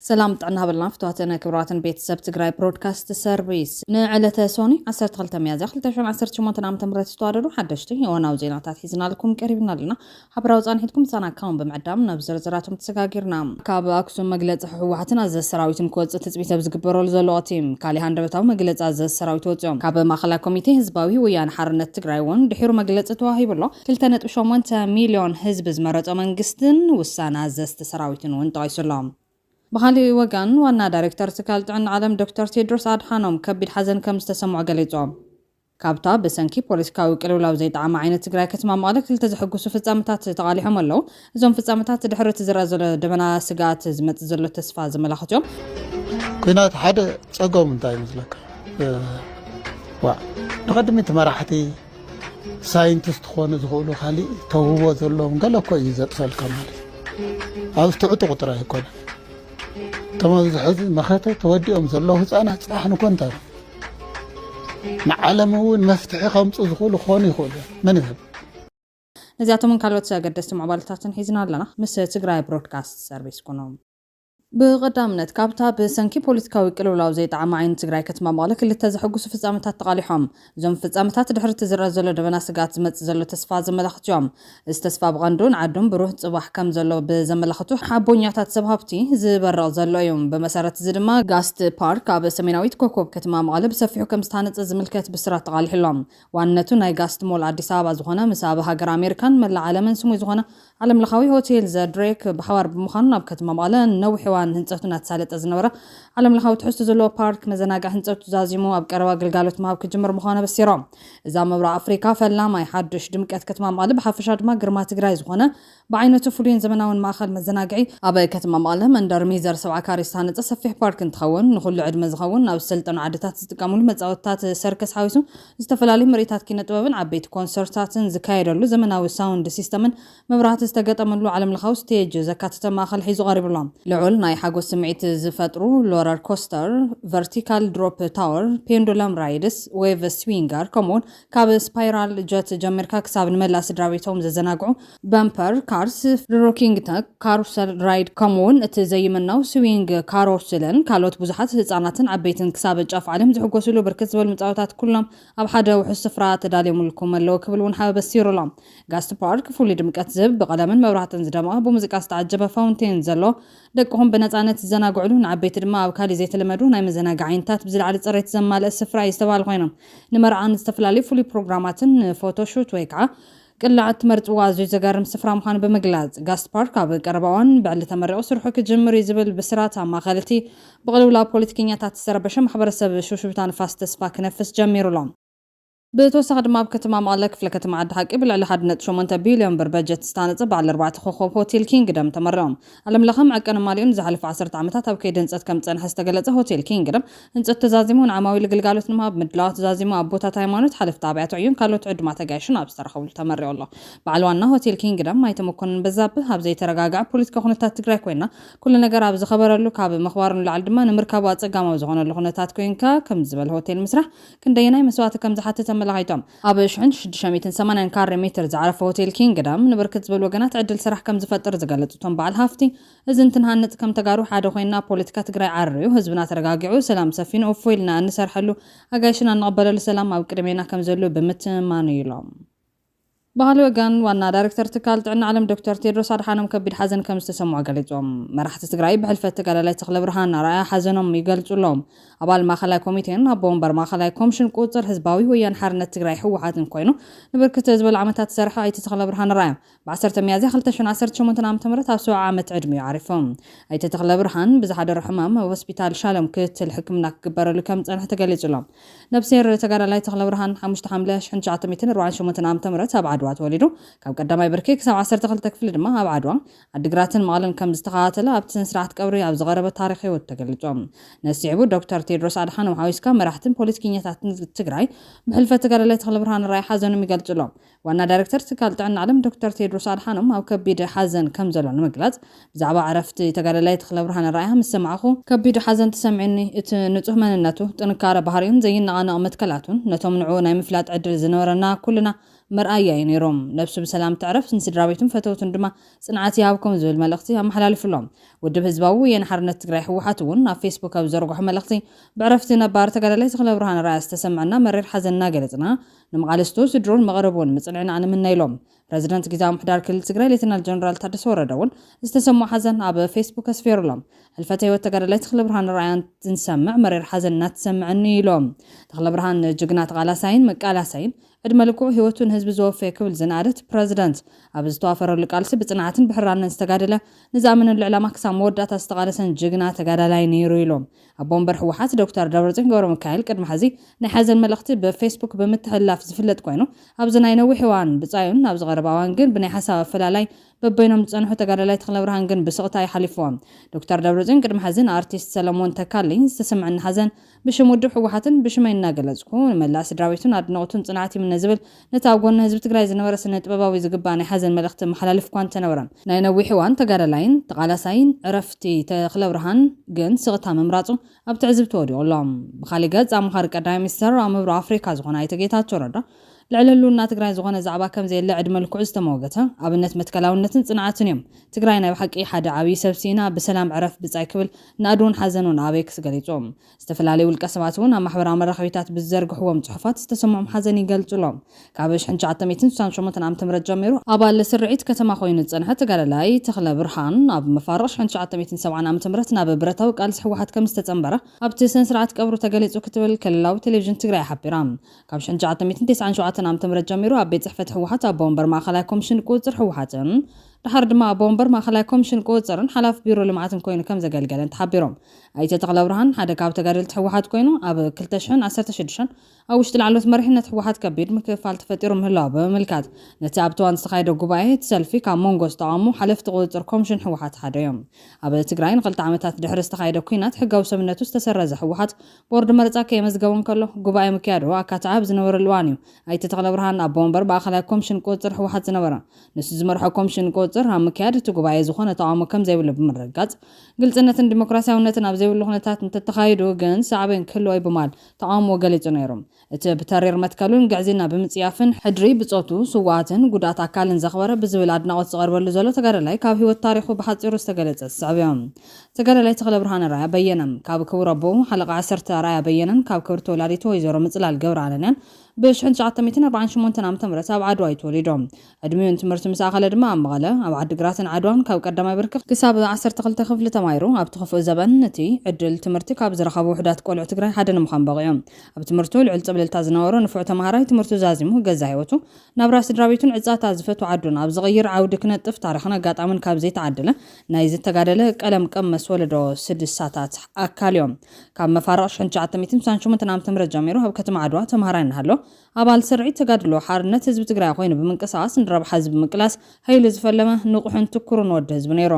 ሰላም ጥዕና ሃበልና ፍትዋትን ክብራትን ቤተሰብ ትግራይ ብሮድካስት ሰርቪስ። ንዕለተ ሶኒ ዓሰርተ ክልተ ሚያዝያ ክልተ ሽሕን ዓሰርተ ሸሞንተን ዓመተ ምህረት ዝተዋደዱ ሓደሽቲ እዋናዊ ዜናታት ሒዝናልኩም ቀሪብና ኣለና። ሓበራዊ ጻንሒትኩም ጻናካውን ብምዕዳም ናብ ዝርዝራቶም ተሰጋጊርና። ካብ ኣክሱም መግለጺ ህወሓትን ኣዘ ሰራዊትን ክወጽእ ትጽቢት ኣብ ዝግበረሉ ዘሎ ወቕቲ፣ ካሊእ ሃንደበታዊ መግለጺ ኣዘ ሰራዊት ወጽዮም። ካብ ማእኸላይ ኮሚቴ ህዝባዊ ወያነ ሓርነት ትግራይ እውን ድሒሩ መግለጺ ተዋሂቡ ኣሎ። ክልተ ነጥቢ ሸሞንተ ሚልዮን ህዝቢ ዝመረጾ መንግስትን ውሳነ ኣዘዝቲ ሰራዊትን እውን ጠቒሱ ኣሎ። ብኻሊእ ወገን ዋና ዳይሬክተር ትካል ጥዕና ዓለም ዶክተር ቴድሮስ ኣድሓኖም ከቢድ ሓዘን ከም ዝተሰምዖ ገሊጾም። ካብታ ብሰንኪ ፖለቲካዊ ቅልውላው ዘይጠዓማ ዓይነት ትግራይ ከተማ መቐለ ክልተ ዘሐጉሱ ፍጻመታት ተቓሊሖም ኣለዉ። እዞም ፍጻመታት ድሕሪ እቲ ዝረኣ ዘሎ ደበና ስግኣት ዝመጽእ ዘሎ ተስፋ ዘመላኽት እዮም። ኩናት ሓደ ጸገሙ እንታይ ይመስለካ? ዋ ንቐድሚት መራሕቲ ሳይንቲስት ክኾኑ ዝኽእሉ ካሊእ ተውህቦ ዘለዎም ገለ እኮ እዩ ዘጥፈልካ ማለት እዩ። ኣብዚ ትዕጡ ቁጥር ኣይኮነ። እቶም ኣብዚ ሕዚ መኸተ ተወዲኦም ዘለዉ ህፃናት ፅባሕ ንኮ እንታይ ንዓለም እውን መፍትሒ ከምፁ ዝኽእሉ ክኾኑ ይኽእሉ እዮም። መን ይህብ? ነዚኣቶምን ካልኦት ኣገደስቲ ምዕባለታትን ሒዝና ኣለና። ምስ ትግራይ ብሮድካስት ሰርቪስ ኩኑ። ብቐዳምነት ካብታ ብሰንኪ ፖለቲካዊ ቅልውላው ዘይጠዓማ ዓይነት ትግራይ ከተማ መቐለ ክልተ ዘሐጉሱ ፍጻመታት ተቓሊሖም። እዞም ፍጻመታት ድሕሪ እቲ ዝረኣ ዘሎ ደበና ስግኣት ዝመጽእ ዘሎ ተስፋ ዘመላኽቱ እዮም። እዚ ተስፋ ብቐንዱ ንዓዶም ብሩህ ጽባሕ ከም ዘሎ ብዘመላኽቱ ሓቦኛታት ሰብ ሃብቲ ዝበርቕ ዘሎ እዩ። ብመሰረት እዚ ድማ ጋስት ፓርክ ኣብ ሰሜናዊት ኮኮብ ከተማ መቐለ ብሰፊሑ ከም ዝተሃነጸ ዝምልከት ብስራት ተቓሊሑ ኣሎ። ዋንነቱ ናይ ጋስት ሞል ኣዲስ ኣበባ ዝኾነ ምስ ኣብ ሃገር ኣሜሪካን መላእ ዓለምን ስሙይ ዝኾነ ዓለምለኻዊ ሆቴል ዘ ድሬክ ብሓባር ብምዃኑ ናብ ከተማ መቐለ ነዊሕ እዋን ህንፀቱ እናተሳለጠ ዝነበረ ዓለምለኻዊ ትሕዝቶ ዘለዎ ፓርክ መዘናግዒ ህንፀቱ ዛዚሙ ኣብ ቀረባ ግልጋሎት ምሃብ ክጅምር ምዃኑ ኣበሲሮም። እዛ ምብራቕ ኣፍሪካ ፈላማይ ሓዱሽ ድምቀት ከተማ መቐለ ብሓፈሻ ድማ ግርማ ትግራይ ዝኾነ ብዓይነቱ ፍሉይን ዘመናውን ማእኸል መዘናግዒ ኣብ ከተማ መቐለ መንደር ሚዘር ሰብዓ ካሬ ዝተሃነፀ ሰፊሕ ፓርክ እንትኸውን ንኹሉ ዕድመ ዝኸውን ናብ ዝሰልጠኑ ዓድታት ዝጥቀሙሉ መፃወትታት ሰርከስ ሓዊሱ ዝተፈላለዩ ምርኢታት ኪነ ጥበብን ዓበይቲ ኮንሰርታትን ዝካየደሉ ዘመናዊ ሳውንድ ሲስተምን መብራህቲ ዝተገጠመሉ ዓለምለኻዊ ስቴጅ ዘካተተ ማእኸል ሒዙ ቀሪቡ ኣሎ። ልዑል ናይ ሓጎስ ስምዒት ዝፈጥሩ ሎረር ኮስተር፣ ቨርቲካል ድሮፕ ታወር፣ ፔንዱለም ራይድስ፣ ዌቭ ስዊንገር ከምኡውን ካብ ስፓይራል ጀት ጀሚርካ ክሳብ ንመላእ ስድራ ቤቶም ዘዘናግዑ በምፐር ካርስ፣ ሮኪንግ ተክ፣ ካሩሰል ራይድ ከምኡውን እቲ ዘይምናው ስዊንግ ካሮስልን ካልኦት ብዙሓት ህፃናትን ዓበይትን ክሳብ ጫፍ ዓለም ዝሕጎስሉ ብርክት ዝበሉ መፃወታት ኩሎም ኣብ ሓደ ውሑስ ስፍራ ተዳልዮምልኩም ኣለዉ ክብል እውን ሓበ በሲሩ ኣሎ። ጋስት ፓርክ ፍሉይ ድምቀት ዝህብ ብቐለምን መብራህትን ዝደመቐ ብሙዚቃ ዝተዓጀበ ፋውንቴን ዘሎ ደቅኹም ብነፃነት ዝዘናግዕሉ ንዓበይቲ ድማ ኣብ ካሊእ ዘይተለመዱ ናይ መዘናግዒ ዓይነታት ብዝለዓለ ፅሬት ዘማልአ ስፍራ እዩ ዝተባህሉ ኮይኖም ንመርዓን ዝተፈላለዩ ፍሉይ ፕሮግራማትን ንፎቶሹት ወይ ከዓ ቅላዕ እትመርፅዎ ኣዝዩ ዘገርም ስፍራ ምዃኑ ብምግላፅ ጋስት ፓርክ ኣብ ቀረባ እዋን ብዕሊ ተመሪቑ ስርሑ ክጅምር እዩ ዝብል ብስራት ኣብ ማእኸል እቲ ብቕልውላው ፖለቲከኛታት ዝተረበሸ ማሕበረሰብ ሽውሽውታ ንፋስ ተስፋ ክነፍስ ጀሚሩ ኣሎ። ብተወሳኺ ድማ ኣብ ከተማ መቐለ ክፍለ ከተማ ዓዲ ሓቂ ብልዕሊ ሓደ ነጥቢ ሸሞንተ ቢልዮን ብር በጀት ዝተሃነፀ በዓል ኣርባዕተ ኮኾብ ሆቴል ኪንግደም ተመሪቖም። ዓለም ለኸ መዐቀኒ ማሊኡ ንዝሓለፈ ዓሰርተ ዓመታት ኣብ ከይዲ ህንፀት ከም ዝፀንሐ ዝተገለፀ ሆቴል ኪንግደም ህንፀቱ ተዛዚሙ ንዓማዊሉ ግልጋሎት ንምሃብ ምድላዋት ተዛዚሙ ኣቦታት ሃይማኖት ሓለፍቲ ኣብያተ ዕዩን ካልኦት ዕዱማት ኣጋይሽን ኣብ ዝተረኸብሉ ተመሪቑ ኣሎ። በዓል ዋና ሆቴል ኪንግደም ኣይተ መኮንን በዛብህ ኣብ ዘይተረጋግዐ ፖለቲካ ኩነታት ትግራይ ኮይና ኩሉ ነገር ኣብ ዝኸበረሉ ካብ ምኽባሩ ንላዕሊ ድማ ንምርካቡ ኣፀጋማዊ ዝኾነሉ ኩነታት ኮይንካ ከም ዝበል ሆቴል ምስራሕ ክንደየናይ መስዋእቲ ከም ዝሓትት ኣመላኺቶም። ኣብ ሽሕን ሽዱሽተ ሚእትን ሰማንያን ካሬ ሜትር ዝዓረፈ ሆቴል ኪንግደም ንብርክት ዝበሉ ወገናት ዕድል ስራሕ ከም ዝፈጥር ዝገለፁ እቶም በዓል ሃፍቲ እዚ እንትንሃንፅ ከም ተጋሩ ሓደ ኮይና ፖለቲካ ትግራይ ዓርዩ ህዝብና ተረጋጊዑ ሰላም ሰፊኑ እፎ ኢልና እንሰርሐሉ ኣጋይሽና እንቕበለሉ ሰላም ኣብ ቅድሜና ከም ዘሎ ብምትማን እዩ ኢሎም። ባህሊ ወገን ዋና ዳይሬክተር ትካል ጥዕና ዓለም ዶክተር ቴድሮስ ኣድሓኖም ከቢድ ሓዘን ከም ዝተሰምዖ ገሊጾም። መራሕቲ ትግራይ ብሕልፈት ተጋዳላይ ተኽለ ብርሃን ኣርኣያ ሓዘኖም ይገልጹ ኣለዉ። ኣባል ማእኸላይ ኮሚቴን ኣቦ ወንበር ማእኸላይ ኮምሽን ቁፅፅር ህዝባዊ ወያነ ሓርነት ትግራይ ህወሓትን ኮይኑ ንብርክት ዝበሉ ዓመታት ዝሰርሐ ኣይተ ተኽለ ብርሃን ኣርኣያ ብዓሰርተ ሚያዝያ ክልተ ሽሕን ዓሰርተ ሸሞንተን ዓመተ ምህረት ኣብ ሰብዓ ዓመት ዕድሚኡ ዓሪፉ። ኣይተ ተኽለ ብርሃን ብዝሓደሮ ሕማም ኣብ ሆስፒታል ሻሎም ክትትል ሕክምና ክግበረሉ ከም ዝጸንሐ ተገሊጹ ኣሎ። ነብሴር ተጋዳላይ ተኽለ ብርሃን ሓሙሽተ ሓምለ ሽሕን ትሽዓተ ሚእትን ኣርባዓን ሸሞንተን ዓመተ ምህረት ኣብ ዓድዋ ተወሊዱ ካብ ቀዳማይ ብርኪ ክሳብ ዓሰርተ ክልተ ክፍሊ ድማ ኣብ ዓድዋ፣ ዓዲግራትን መቐለን ከም ዝተኸታተለ ኣብቲ ስነ ስርዓት ቀብሪ ኣብ ዝቐረበ ታሪኽ ህይወቱ ተገሊጹ። ነዚ ስዒቡ ዶክተር ቴድሮስ ኣድሓኖም ሓዊስካ መራሕትን ፖለቲከኛታትን ትግራይ ብሕልፈት ተጋዳላይ ተኽለ ብርሃን ኣርኣያ ሓዘኖም ይገልጹ ኣለዉ። ዋና ዳይሬክተር ትካል ጥዕና ዓለም ዶክተር ቴድሮስ ኣድሓኖም ኣብ ከቢድ ሓዘን ከም ዘሎ ንምግላጽ ብዛዕባ ዕረፍቲ ተጋዳላይ ተኽለ ብርሃን ኣርኣያ ምስ ሰማዕኹ ከቢድ ሓዘን ተሰሚዑኒ። እቲ ንጹህ መንነቱ፣ ጥንካረ ባህሪኡን ዘይነቓነቕ መትከላቱን ነቶም ንዕኡ ናይ ምፍላጥ ዕድል ዝነበረና ኩልና መርኣያ እዩ ነይሩ። ነብሱ ብሰላም ትዕረፍ፣ ንስድራ ቤቱን ፈተውቱን ድማ ጽንዓት ይሃብኩም ዝብል መልእኽቲ ኣመሓላሊፉሎም። ውድብ ህዝባዊ ወያነ ሓርነት ትግራይ ህወሓት እውን ኣብ ፌስቡክ ኣብ ዘርግሖ መልእኽቲ፣ ብዕረፍቲ ነባር ተጋዳላይ ተኽለ ብርሃን ራያ ዝተሰምዐና መሪር ሓዘን እናገለጽና፣ ንመቓልስቱ፣ ስድሩን መቕርቡን ምጽንዕና ንምነ ኢሎም። ፕረዚደንት ግዝያዊ ምምሕዳር ክልል ትግራይ ሌተናል ጀነራል ታደሰ ወረደ እውን ዝተሰምዖ ሓዘን ኣብ ፌስቡክ ኣስፊሩሎም። ህልፈተ ህይወት ተጋዳላይ ተኽለ ብርሃን ራያ እንትንሰምዕ መሪር ሓዘን እናተሰምዐኒ ኢሎም። ተኽለ ብርሃን ጅግና ተቓላሳይን መቃላሳይን፣ ዕድመ ልክዑ ህይወቱ ንህዝቢ ዘወፈየ ክብል ዝነኣደት ፕረዚደንት፣ ኣብ ዝተዋፈረሉ ቃልሲ ብጽንዓትን ብሕራነን ዝተጋደለ፣ ንዝኣመነሉ ዕላማ ክሳብ መወዳእታ ዝተቓለሰን ጅግና ተጋዳላይ ነይሩ ኢሎም። ኣቦ ወንበር ህወሓት ዶክተር ደብረጽዮን ገብረ ሚካኤል ቅድሚ ሕዚ ናይ ሓዘን መልእኽቲ ብፌስቡክ ብምትሕልላፍ ዝፍለጥ ኮይኑ፣ ኣብዚ ናይ ነዊሕ እዋን ብጻዩን ኣብዚ ቀረባ እዋን ግን ብናይ ሓሳብ ኣፈላላይ በበይኖም ዝጸንሑ ተጋዳላይ ተኽለ ብርሃን ግን ብስቕታ ይሓሊፍዎም። ዶክተር ደብረጽዮን ቅድሚ ሕዚ ንኣርቲስት ሰለሞን ተካልኝ ዝተሰምዐኒ ሓዘን ብሽም ውድብ ህወሓትን ብሽመይ እናገለጽኩ ንመላእ ስድራ ቤቱን ኣድናቖቱን ጽንዓት ይምነ ዝብል ነቲ ኣብ ጎኒ ህዝቢ ትግራይ ዝነበረ ስነ ጥበባዊ ዝግባእ ናይ ሓዘን መልእኽቲ መሓላልፍ እኳ እንተነበረ፣ ናይ ነዊሕ እዋን ተጋዳላይን ተቓላሳይን ዕረፍቲ ተኽለ ብርሃን ግን ስቕታ ምምራጹ ኣብ ትዕዝብቲ ወዲቑ ኣሎ። ብኻሊእ ገጽ ኣማኻሪ ቀዳማይ ሚኒስተር ኣብ ምብራቕ ኣፍሪካ ዝኾነ ኣይተ ጌታቸው ረዳ ልዕሊ ህልውና ትግራይ ዝኾነ ዛዕባ ከም ዘየለ ዕድመ ልክዑ ዝተመወገተ ኣብነት መትከላውነትን ጽንዓትን እዮም። ትግራይ ናይ ብሓቂ ሓደ ዓብዪ ሰብ ስኢና ብሰላም ዕረፍ ብጻይ ክብል ናእዱን ሓዘኑን ኣብ ኤክስ ገሊጹ። ዝተፈላለዩ ውልቀ ሰባት እውን ኣብ ማሕበራዊ መራኸቢታት ብዝዘርግሕዎም ጽሑፋት ዝተሰምዖም ሓዘን ይገልጹ ኣለዉ። ካብ ሽሕን ትሽዓተ ሚእትን ስሳን ሸሞንተን ዓመተ ምህረት ጀሚሩ ኣባል ስርዒት ከተማ ኮይኑ ዝጸንሐ ተጋዳላይ ተኽለ ብርሃን ኣብ መፋርቕ ሽሕን ትሽዓተ ሚእትን ሰብዓን ዓመተ ምህረት ናብ ብረታዊ ቃልሲ ህወሓት ከም ዝተጸንበረ ኣብቲ ስነ ስርዓት ቀብሩ ተገሊጹ ክትብል ክልላዊ ቴሌቪዥን ትግራይ ሓቢራ። ካብ ሽሕን ትሽዓተ ሚእትን ተስዓን ሸውዓተን ዓመተ ምህረት ጀሚሩ ኣብ ቤት ጽሕፈት ህወሓት ኣቦ ወንበር ማእኸላይ ኮሚሽን ቁጽጽር ህወሓትን ድሓር ድማ ኣቦ ወንበር ማእኸላይ ኮሚሽን ቁጽጽርን ሓላፊ ቢሮ ልምዓትን ኮይኑ ከም ዘገልገለን ተሓቢሮም። ኣይተ ተኽለ ብርሃን ሓደ ካብ ተጋደልቲ ህወሓት ኮይኑ ኣብ ክልተ ሽሕን ዓሰርተ ሽዱሽተን ኣብ ውሽጢ ላዕለዎት መሪሕነት ህወሓት ከቢድ ምክፍፋል ተፈጢሩ ምህላው ብምምልካት፣ ነቲ ኣብቲ እዋን ዝተኻየደ ጉባኤ እቲ ሰልፊ ካብ መንጎ ዝተቓወሙ ሓለፍቲ ቁጽጽር ኮሚሽን ህወሓት ሓደ እዮም። ኣብ ትግራይ ንክልተ ዓመታት ድሕሪ ዝተኻየደ ኲናት ሕጋዊ ሰብነቱ ዝተሰረዘ ህወሓት ቦርድ መረጻ ከየመዝገቦ እንከሎ ጉባኤ ምክያዱ ኣካትዓ ኣብ ዝነበረሉ እዋን እዩ ኣይተ ተኽለ ብርሃን ኣቦ ወንበር ማእኸላይ ኮሚሽን ቁጽጽር ህወሓት ዝነበረ። ንሱ ዝመርሖ ኮሚሽን ቁጽጽር ኣብ ምክያድ እቲ ጉባኤ ዝኾነ ተቓውሞ ከም ዘይብሉ ብምርግጋጽ፣ ግልጽነትን ዲሞክራሲያውነትን ኣብ ዘይብሉ ኩነታት እንተተኻይዱ ግን ሳዕቤን ክህልዎ እዩ ብምባል ተቓውሞ ገሊጹ ነይሩ። እቲ ብተሪር መትከሉን ግዕዝይና ብምጽያፍን ሕድሪ ብጾቱ፣ ስውኣትን ጉድኣት ኣካልን ዘኽበረ ብዝብል ኣድናቖት ዝቐርበሉ ዘሎ ተጋዳላይ ካብ ህይወት ታሪኹ ብሓጺሩ ዝተገለጸ ዝስዕብ እዮም። ተጋዳላይ ተኽለ ብርሃን ራያ በየነ ካብ ክቡር ኣቦኡ ሓለቓ ዓሰርተ ራያ በየነን ካብ ክብርቲ ወላዲቱ ወይዘሮ ምጽላል ገብረ ኣነንያን ብ ሽሕን ትሽዓተ ሚእትን ኣርባዓን ሸሞንተን ዓመተ ምህረት ኣብ ዓድዋ እዩ ተወሊዱ። ዕድሚኡ ንትምህርቲ ምስ ኣኸለ ድማ ኣብ መቐለ፣ ኣብ ዓዲግራትን ዓድዋን ካብ ቀዳማይ ብርኪ ክሳብ ዓሰርተ ክልተ ክፍሊ ተማሂሩ። ኣብቲ ክፉእ ዘበን እቲ ዕድል ትምህርቲ ካብ ዝረኸቡ ውሑዳት ቆልዑ ትግራይ ሓደ ንምዃን በቒዑ። ኣብ ትምህርቱ ልዑል ጽብልልታ ዝነበሮ ንፉዕ ተማሃራይ ትምህርቱ ዛዚሙ ገዛ ህይወቱ ናብራ ስድራ ቤቱን ዕጻታ ዝፈቱ ዓዱን ኣብ ዝቕይር ዓውዲ ክነጥፍ ታሪኽን ኣጋጣምን ካብ ዘይተዓደለ ናይ ዝተጋደለ ቀለም ቀመስ ወለዶ ስድሳታት ኣካል እዮም። ካብ መፋርቕ ሽሕን ትሽዓተ ሚእትን ስሳን ሸሞንተን ዓመተ ምህረት ጀሚሩ ኣብ ከተማ ዓድዋ ተምሃራይ እናሃሎ ኣባል ስርዒት ተጋድሎ ሓርነት ህዝቢ ትግራይ ኮይኑ ብምንቅስቓስ ንረብሓ ህዝቢ ምቅላስ ሃይሉ ዝፈለመ ንቑሕን ትኩርን ወዲ ህዝቢ ነይሩ።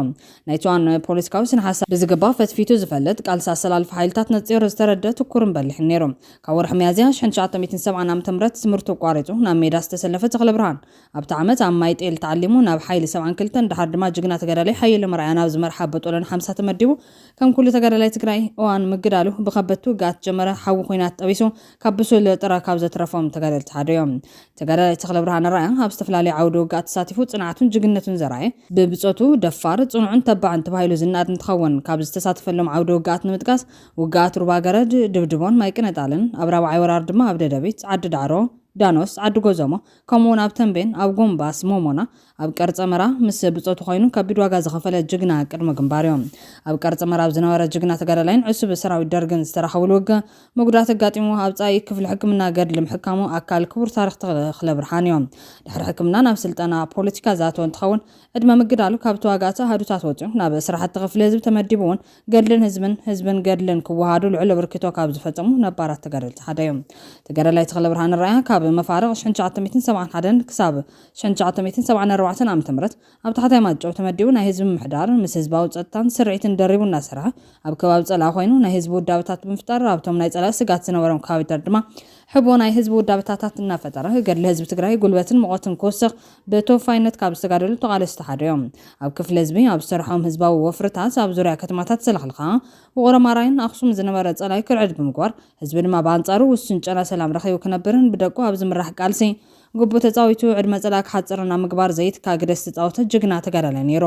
ናይቲ እዋን ፖለቲካዊ ስነ ሓሳብ ብዝግባእ ፈትፊቱ ዝፈልጥ ቃልሲ ኣሰላልፋ ሓይልታት ነጺሩ ዝተረደ ትኩርን በሊሕን ነይሩ። ካብ ወርሒ ሚያዝያ ሽሕን ትሽዓተ ሚእትን ሰብዓን ዓመተ ምህረት ትምህርቱ ኣቋሪጹ ናብ ሜዳ ዝተሰለፈ ተኽለ ብርሃን ኣብቲ ዓመት ኣብ ማይ ጤል ተዓሊሙ ናብ ሓይሊ ሰብዓን ክልተን ድሓር ድማ ጅግና ተጋዳላይ ሓየሎም ኣርኣያ ናብ ዝመርሓ በጦሎን ሓምሳ ተመዲቡ ከም ኩሉ ተጋዳላይ ትግራይ እዋን ምግዳሉ ብኸበድቲ ውግኣት ጀመረ ሓዊ ኹናት ጠቢሱ ካብ ብሱል ጥረ ካብ ዘትረፎም ተጋደልቲ ሓደ እዮም። ተጋዳላይ ተኽለ ብርሃን ኣርኣያ ኣብ ዝተፈላለዩ ዓውዲ ውግኣት ተሳቲፉ ጽንዓቱን ጅግንነቱን ዘርኣየ ብብጾቱ ደፋር ጽኑዕን ተባዕን ተባሂሉ ዝናድ እንትኸውን ካብ ዝተሳተፈሎም ዓውዲ ውግኣት ንምጥቃስ ውግኣት ሩባ ገረድ፣ ድብድቦን ማይ ቅነጣልን፣ ኣብ ራብዓይ ወራር ድማ ኣብ ደደቢት፣ ዓዲ ዳዕሮ፣ ዳኖስ፣ ዓዲ ጎዘሞ፣ ከምኡ እውን ኣብ ተንቤን፣ ኣብ ጎንባስ፣ ሞሞና፣ ኣብ ቀርጸ መራ ምስ ብጾቱ ኮይኑ ከቢድ ዋጋ ዝኸፈለ ጅግና ቅድመ ግንባር እዮም። ኣብ ቀርጸ መራ ኣብ ዝነበረ ጅግና ተጋዳላይን ዕሱብ ሰራዊት ደርግን ዝተራኸብሉ ውግእ መጉዳእቲ ኣጋጢሙ ኣብ ጻኢ ክፍሊ ሕክምና ገድሊ ምሕካሙ ኣካል ክቡር ታሪኽ ተኽለ ብርሃን እዮም። ድሕሪ ሕክምና ናብ ስልጠና ፖለቲካ ዝኣተወ እንትኸውን ዕድመ ምግዳሉ ካብ ተዋጋእቲ ኣሃዱታት ወፂኡ ናብ ስራሕቲ ክፍሊ ህዝቢ ተመዲቡ እውን ገድልን ህዝብን ህዝብን ገድልን ክወሃዱ ልዑል ኣበርክቶ ካብ ዝፈፀሙ ነባራት ተጋደልቲ ሓደ እዮም። ተጋዳላይ ተኽለ ብርሃን ራያ ካብ መፋርቕ ሽሕን ትሽዓተ ሚእትን ሰብዓን ሓደን ክሳብ ሽሕን ትሽዓተ ሚእትን ሰብዓን ኣርባዕተን ዓመተ ምህረት ኣብ ታሕታይ ማይጨው ተመዲቡ ናይ ህዝቢ ምምሕዳር ምስ ህዝባዊ ፀጥታን ስርዒትን ደሪቡ እናሰርሐ ኣብ ከባቢ ፀላኢ ኮይኑ ናይ ህዝቢ ውዳበታት ብምፍጣር ኣብቶም ናይ ፀላኢ ስጋት ዝነበሮም ከባቢታት ድማ ሕቦ ናይ ህዝቢ ውዳበታታት እናፈጠረ፣ ገድሊ ህዝቢ ትግራይ ጉልበትን ሙቐትን ክወስኽ ብተወፋይነት ካብ ዝተጋደሉ ተቓለስቲ ሓደ እዮም። ኣብ ክፍሊ ህዝቢ፣ ኣብ ዝሰርሖም ህዝባዊ ወፍርታት፣ ኣብ ዙርያ ከተማታት ዝለኽልኻ ውቕሮ ማራይን ኣኽሱም ዝነበረ ጸላኢ ክርዕድ ብምግባር፣ ህዝቢ ድማ ብኣንጻሩ ውሱን ጨና ሰላም ረኺቡ ክነብርን ብደቁ ኣብ ዝምራሕ ቃልሲ ግቡእ ተጻዊቱ ዕድመ ጸላኢ ክሓጽርን ኣብ ምግባር ዘይትካ ግደ ዝተጻወተ ጅግና ተጋዳላይ ነይሩ።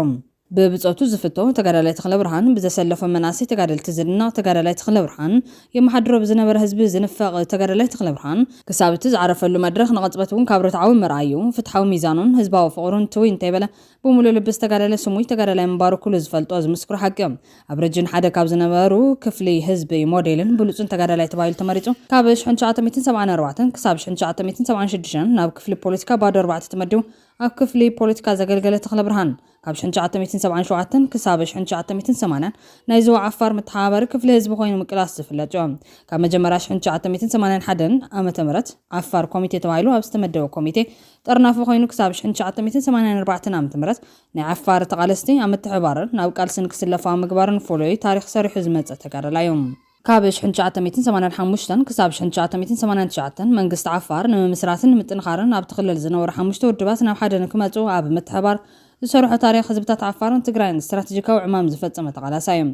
ብብጾቱ ዝፍቶ ተጋዳላይ ተኽለ ብርሃን፣ ብዘሰለፎ መናእሰይ ተጋደልቲ ዝድነቕ ተጋዳላይ ተኽለ ብርሃን፣ የመሓድሮ ብዝነበረ ህዝቢ ዝንፈቕ ተጋዳላይ ተኽለ ብርሃን፣ ክሳብ እቲ ዝዓረፈሉ መድረኽ ንቕጽበት እውን ካብ ርትዓዊ መርኣዩ፣ ፍትሓዊ ሚዛኑን ህዝባዊ ፍቕሩን ትውይ እንተይበለ፣ ብምሉእ ልቢ ዝተጋደለ ስሙይ ተጋዳላይ ምንባሩ ኩሉ ዝፈልጦ ዝምስክሮ ሓቂ እዮም። ኣብ ረጅን ሓደ ካብ ዝነበሩ ክፍሊ ህዝቢ ሞዴልን ብሉጽን ተጋዳላይ ተባሂሉ ተመሪጹ። ካብ ሽሕን ትሽዓተ ሚእትን ሰብዓን ኣርባዕተን ክሳብ ሽሕን ትሽዓተ ሚእትን ሰብዓን ሽዱሽተን ናብ ክፍሊ ፖለቲካ ባዶ ኣርባዕተ ተመዲቡ ኣብ ክፍሊ ፖለቲካ ዘገልገለ ተኽለ ብርሃን፣ ካብ ሽሕን ትሽዓተ ሚእትን ሰብዓን ሸውዓተን ክሳብ ሽሕን ትሽዓተ ሚእትን ሰማንያን ናይ ዞባ ዓፋር መተሓባበሪ ክፍሊ ህዝቢ ኮይኑ ምቅላስ ዝፍለጥ እዩ። ካብ መጀመርያ ሽሕን ትሽዓተ ሚእትን ሰማንያን ሓደን ዓመተ ምህረት ዓፋር ኮሚቴ ተባሂሉ ኣብ ዝተመደበ ኮሚቴ ጠርናፊ ኮይኑ ክሳብ ሽሕን ትሽዓተ ሚእትን ሰማንያን ኣርባዕተን ዓመተ ምህረት ናይ ዓፋር ተቓለስቲ ኣብ ምትሕባርን ናብ ቃልስን ክስለፋ ምግባርን ፍሉይ ታሪኽ ሰሪሑ ዝመጸ ተጋዳላይ እዩ። ካብ ሽሕን ትሽዓተ ሚእትን ሰማንያን ሓሙሽተን ክሳብ ሽሕን ትሽዓተ ሚእትን ሰማንያን ትሽዓተን መንግስቲ ዓፋር ንምምስራትን ንምጥንኻርን ኣብቲ ክልል ዝነበሩ ሓሙሽተ ውድባት ናብ ሓደ ንክመጹ ኣብ ምትሕባር ዝሰርሖ ታሪኽ ህዝብታት ዓፋርን ትግራይን ስትራቴጂካዊ ዕማም ዝፈጸመ ተቓላሳይ እዩ።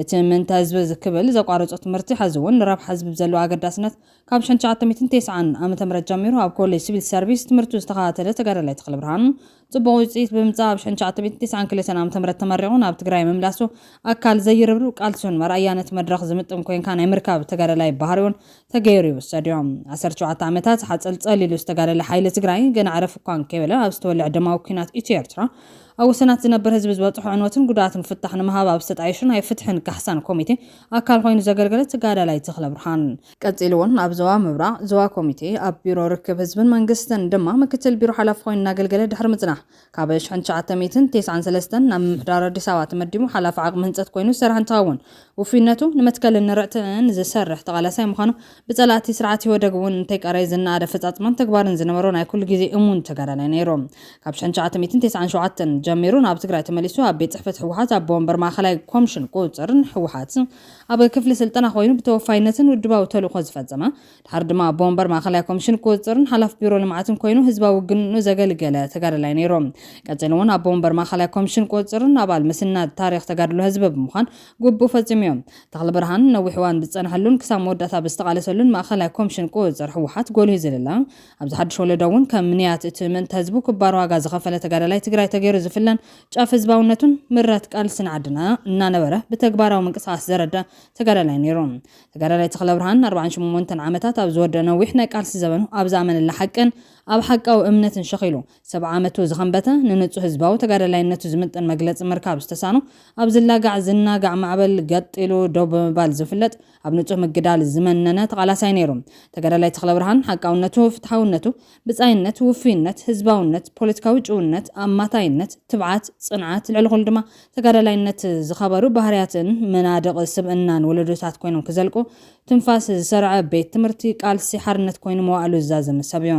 እቲ ምእንተ ህዝቢ ዝክብል ዘቋረጾ ትምህርቲ ሐዚ እውን ንረብሓ ህዝቢ ብዘለዎ ኣገዳስነት ካብ ሽሕን ትሽዓተ ሚእትን ተስዓን ዓመተ ምህረት ጀሚሩ ኣብ ኮሌጅ ሲቪል ሰርቪስ ትምህርቱ ዝተኸታተለ ተጋዳላይ ተኽለ ብርሃን ጽቡቕ ውጽኢት ብምምጻእ ኣብ ሽሕን ትሽዓተ ሚእትን ተስዓን ክልተን ዓመተ ምህረት ተመሪቑ ናብ ትግራይ ምምላሱ ኣካል ዘይርብርብ ቃልሱን መርኣያነት መድረኽ ዝምጥን ኮንካ ናይ ምርካብ ተጋዳላይ ባህሪውን ተገይሩ ይውሰድ እዩ። ዓሰርተ ሸውዓተ ዓመታት ሓጸል ጸሊሉ ዝተጋደለ ሓይሊ ትግራይ ገና ዕረፍ እኳ እንከይበለ ኣብ ዝተወልዐ ደማዊ ኲናት ኢትዮ ኤርትራ ኣብ ወሰናት ዝነብር ህዝቢ ዝበጽሖ ዕንወትን ጉድኣትን ፍታሕ ንምሃብ ኣብ ዝተጣየሹ ናይ ፍትሕን ካሕሳን ኮሚቴ ኣካል ኮይኑ ዘገልገለ ተጋዳላይ ተኽለ ብርሃን ቀጺሉ እውን ኣብ ዞባ ምብራቕ ዞባ ኮሚቴ ኣብ ቢሮ ርክብ ህዝብን መንግስትን ድማ ምክትል ቢሮ ሓላፊ ኮይኑ እናገልገለ ድሕሪ ምጽናሕ ካብ ሽሕን ትሽዓተ ሚእትን ተስዓን ሰለስተን ናብ ምምሕዳር ኣዲስ ኣበባ ተመዲቡ ሓላፊ ዓቕሚ ህንጸት ኮይኑ ዝሰርሐ እንትኸውን ውፉይነቱ ንመትከልን ንርዕትን ዝሰርሕ ተቓላሳይ ምዃኑ ብጸላእቲ ስርዓት ኢህወደግ እውን እንተይቀረየ ዝነኣድ ኣፈጻጽማን ተግባርን ዝነበሮ ናይ ኩሉ ግዜ እሙን ተጋዳላይ ነይሩ። ካብ ሽሕን ትሽዓተ ሚእትን ተስዓን ሸውዓተን ጀሚሩ ናብ ትግራይ ተመሊሱ ኣብ ቤት ጽሕፈት ህወሓት ኣቦ ወንበር ማእኸላይ ኮምሽን ቁፅፅርን ህወሓት ኣብ ክፍሊ ስልጠና ኮይኑ ብተወፋይነትን ውድባዊ ተልእኮ ዝፈጸመ ድሓር ድማ ኣቦ ወንበር ማእኸላይ ኮምሽን ቁፅፅርን ሓላፍ ቢሮ ልምዓትን ኮይኑ ህዝባዊ ውግንኡ ዘገልገለ ተጋዳላይ ነይሩ። ቀፂሉ እውን ኣቦ ወንበር ማእኸላይ ኮምሽን ቁፅፅርን ኣባል ምስናድ ታሪኽ ተጋድሎ ህዝቢ ብምዃን ግቡእ ፈፂሙ እዩ። ተኽለ ብርሃን ነዊሕ እዋን ዝፀንሐሉን ክሳብ መወዳእታ ብዝተቓለሰሉን ማእኸላይ ኮምሽን ቁፅፅር ህወሓት ጎሊሁ ዝልለ ኣብዚ ሓድሽ ወለዶ እውን ከም ንያት እቲ ምእንተ ህዝቡ ክባር ዋጋ ዝኸፈለ ተጋዳላይ ትግራይ ተገይሩ ዝፍለን ጫፍ ህዝባውነቱን ምረት ቃልስን ዓድና እናነበረ ብተግባራዊ ምንቅስቃስ ዘረዳ ተጋዳላይ ነይሩ። ተጋዳላይ ተኽለ ብርሃን ኣርባዓን ሸሞንተን ዓመታት ኣብ ዝወደኦ ነዊሕ ናይ ቃልሲ ዘበኑ ኣብ ዝኣመነላ ሓቅን ኣብ ሓቃዊ እምነትን ሸኺሉ ሰብዓ ዓመቱ ዝኸንበተ ንንጹህ ህዝባዊ ተጋዳላይነቱ ዝምጥን መግለጺ ምርካብ ዝተሳኖ ኣብ ዝላጋዕ ዝናጋዕ ማዕበል ገጢሉ ደው ብምባል ዝፍለጥ ኣብ ንጹህ ምግዳል ዝመነነ ተቓላሳይ ነይሩ። ተጋዳላይ ተኽለ ብርሃን ሓቃውነቱ፣ ፍትሓውነቱ፣ ብጻይነት፣ ውፍይነት፣ ህዝባውነት፣ ፖለቲካዊ ጭውነት፣ ኣማታይነት፣ ትብዓት፣ ጽንዓት፣ ልዕሊ ኩሉ ድማ ተጋዳላይነት ዝኸበሩ ባህርያትን መናድቕ ስብእናን ወለዶታት ኮይኖም ክዘልቁ ትንፋስ ዝሰርዐ ቤት ትምህርቲ ቃልሲ ሓርነት ኮይኑ መዋእሉ ዝዛዘመ ሰብ እዩ።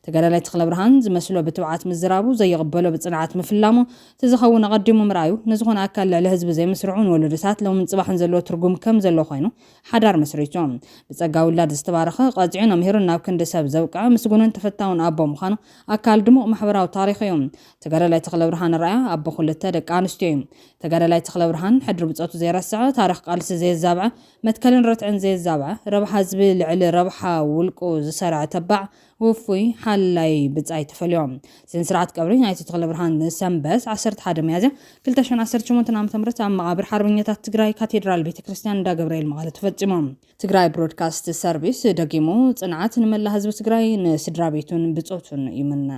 ተጋዳላይ ተኽለ ብርሃን ዝመስሎ ብትብዓት ምዝራቡ፣ ዘይቕበሎ ብጽንዓት ምፍላሙ፣ እቲ ዝኸውን ኣቐዲሙ ምርኣዩ፣ ንዝኾነ ኣካል ልዕሊ ህዝቢ ዘይምስርዑ ንወለዶታት ሎምን ጽባሕን ዘለዎ ትርጉም ከም ዘሎ ኮይኑ ሓዳር መስሪቱ። ብጸጋ ውላድ ዝተባረኸ፣ ቀጺዑ ነምሂሩን ናብ ክንዲ ሰብ ዘብቅዐ ምስጉንን ተፈታውን ኣቦ ምዃኑ ኣካል ድሙቕ ማሕበራዊ ታሪኽ እዩ። ተጋዳላይ ተኽለ ብርሃን ራያ ኣቦ ክልተ ደቂ ኣንስትዮ እዩ። ተጋዳላይ ተኽለ ብርሃን ሕድሪ ብጾቱ ዘይረስዐ፣ ታሪኽ ቃልሲ ዘየዛብዐ፣ መትከልን ርትዕን ዘየዛብዐ፣ ረብሓ ህዝቢ ልዕሊ ረብሓ ውልቁ ዝሰርዐ ተባዕ፣ ውፉይ፣ ሓላይ ብጻይ ተፈልዮም። ስነ ስርዓት ቀብሪ ናይቲ ተኽለ ብርሃን ሰንበት ዓሰርተ ሓደ ሚያዝያ ክልተ ሽሕን ዓሰርተ ሸሞንተን ዓመተ ምህረት ኣብ መቓብር ሓርበኛታት ትግራይ ካቴድራል ቤተ ክርስቲያን እንዳ ገብርኤል መቐለ ተፈጺሞም። ትግራይ ብሮድካስት ሰርቪስ ደጊሙ ጽንዓት ንመላ ህዝቢ ትግራይ ንስድራ ቤቱን ብጾቱን ይምነ።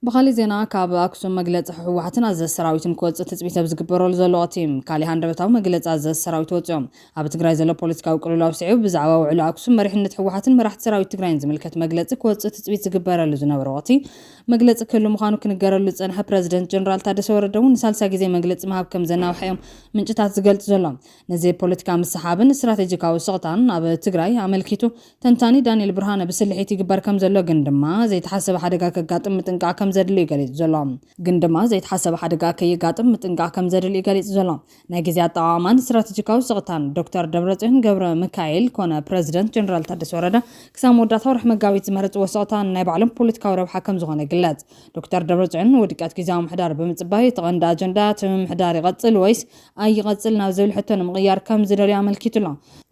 ብኻሊእ ዜና፣ ካብ ኣክሱም መግለጺ ህወሓትን ኣዘዚ ሰራዊትን ክወጽእ ትጽቢት ኣብ ዝግበረሉ ዘሎ ወቕቲ፣ ካሊእ ሃንደበታዊ መግለጺ ኣዘዚ ሰራዊት ወጺኦም። ኣብ ትግራይ ዘሎ ፖለቲካዊ ቅልውላው ስዒቡ ብዛዕባ ውዕሎ ኣክሱም መሪሕነት ህወሓትን መራሕቲ ሰራዊት ትግራይን ዝምልከት መግለጺ ክወጽእ ትጽቢት ዝግበረሉ ዝነበረ ወቕቲ መግለጺ ክህሉ ምዃኑ ክንገረሉ ዝጸንሐ ፕረዚደንት ጀነራል ታደሰ ወረደ እውን ንሳልሳይ ግዜ መግለጺ ምሃብ ከም ዘናውሐ እዮም ምንጭታት ዝገልጹ ዘሎ። ነዚ ፖለቲካ ምስሓብን ስትራቴጂካዊ ስቕታን ኣብ ትግራይ ኣመልኪቱ ተንታኒ ዳንኤል ብርሃነ ብስልሒት ይግበር ከም ዘሎ ግን ድማ ዘይተሓሰበ ሓደጋ ከጋጥም ምጥንቃቕ ከም ከም ዘድሊ እዩ ገሊጹ ዘሎ። ግን ድማ ዘይተሓሰበ ሓደጋ ከየጋጥም ምጥንቃቕ ከም ዘድሊ እዩ ገሊጹ ዘሎ። ናይ ግዜ ኣጠቓቕማን ስትራቴጂካዊ ስቕታን ዶክተር ደብረጽዮን ገብረ ሚካኤል ኮነ ፕረዚደንት ጀነራል ታደሰ ወረደ ክሳብ መወዳእታ ወርሒ መጋቢት ዝመረጽዎ ስቕታ ናይ ባዕሎም ፖለቲካዊ ረብሓ ከም ዝኾነ ይግለጽ። ዶክተር ደብረጽዮን ውድቀት ግዜያዊ ምሕዳር ብምጽባይ እቲ ቀንዲ ኣጀንዳ እቲ ምምሕዳር ይቐጽል ወይስ ኣይቐጽል ናብ ዝብል ሕቶ ንምቕያር ከም ዝደልዩ ኣመልኪቱ ኣሎ።